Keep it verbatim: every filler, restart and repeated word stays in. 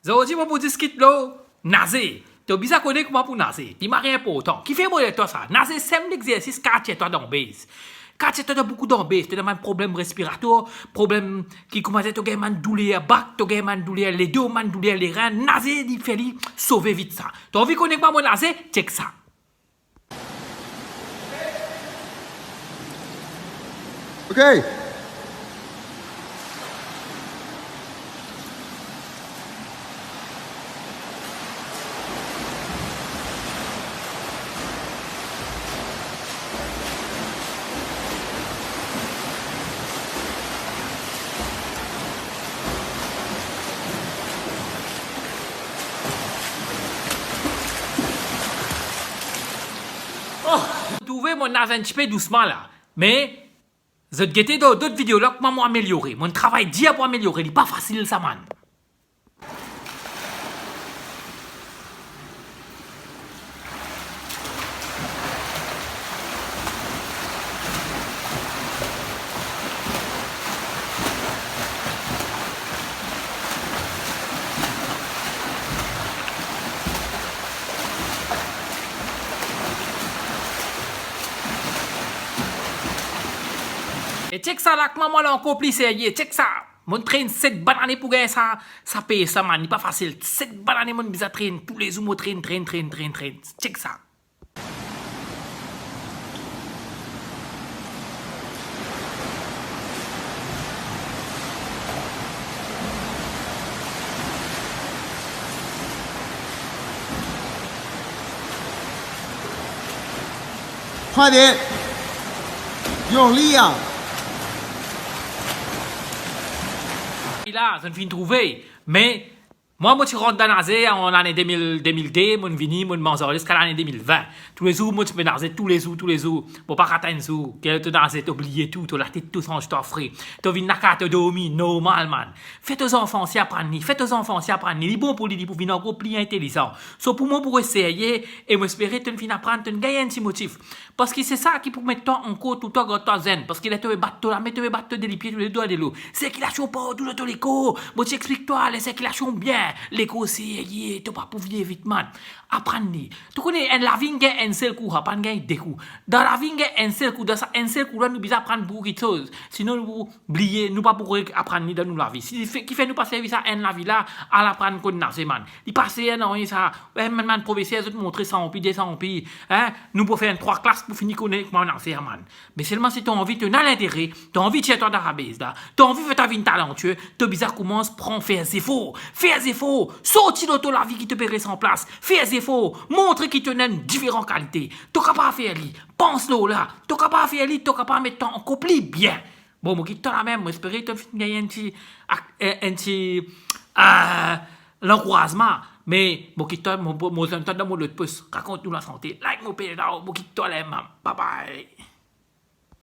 Zordi mo pou diskit lor naze. To bizin kone kouma pou naze. Li mari inportan. Kifer mo dir twa sa? Naze, sem legzersis ki tir twa dan base. Ki tir twa dan boukou dan base. To ena bann problem respiratwar, problem ki koumans, to gagn bann douler bak, to gagn bann douler ledo, bann douler lerin. Naze, li fer li sove vit sa. To anvi kone kouma mo naze? Chek sa. Ok. Oh, trouve mo naze enn tipe dousman la. Me zot gete dan dot video la kouma mo ameliore. Mo travay dir pou ameliore, li pa fasil sa, man. E chek sa la, kouma mo al ankor pli serye. Chek sa. Mo trenn set bann ane pou gagn sa, sa pes la, man. Li pa fasil. Set bann ane mo bizin trenn. Toulezour mo trenn, trenn, trenn, trenn, trenn. Chek sa. Pran de. Yo, li a. La, zot finn trouve, me Mwa, mo ti rant dan naze an lane de mil, de mil de, mo vini, mo manz ar li ziska lane de mil vin. Toulezour, mo ti pe naze, toulezour, toulezour. Mo pa rat enn zour. Ler to naze, to bliye tou, to latet tou sanz, to fre. To vinn lakaz, to dormi, normal, man. Fer to zanfan osi aprann li, fer to zanfan osi aprann li. Li bon pou li, li pou vinn ankor pli intelizan. So, pou mwa, pou res serye, e mo espere to finn aprann, to gagn enn ti motif. Parski se sa ki pou met twa ankor toultan gard twa zenn. Parski ler to pe bat to lame, to pe bat to de lipie, to de dwa, de lo. Sirkilasion partou dan to lekor. Mo ti explik twa, ler sirkilasion bien, lekor serye, to pa pou vini vit, man. Aprann li. To kone, enn lavi gagn enn sel kou, pa gagn de kou. Dan lavi gagn enn sel kou, dan sa enn sel kou la, nou bizin aprann boukou kiksoz. Sinon, nou pou bliye, nou pa pou re-, aprann li dan nou lavi. Si, fe-, kifer nou pa servi sa enn lavi la, al aprann konn naze, man. Li pa ser nanye sa. Eh, bann, bann profeser, zot montre san roupi, de san roupi. Hein? Nou pou fer enn trwa klas pou fini kone kouma naze, man. Me selman si to anvi, to ena lintere, to anvi tir twa dan sa base la, to anvi fer twa vinn talantie, to bizin koumans pran fer zefor. Fer zefor. Sorti dan to lavi ki to pe res an plas. Fer zefor. Montre ki to ena enn diferan kalite. To kapav fer li. Pans lor la. To kapav fer li, to kapav met twa ankor pli bien. Bon, mo kit twa lamem, mo espere to finn gagn enn ti, ak-, eh, enn ti, ah, lankourazman. Me mo kit twa, mo, mo, mo tann twa dan mo lot post. Rakont nou lasante. Like mo page la, mo kit twa lamem. Bye bye.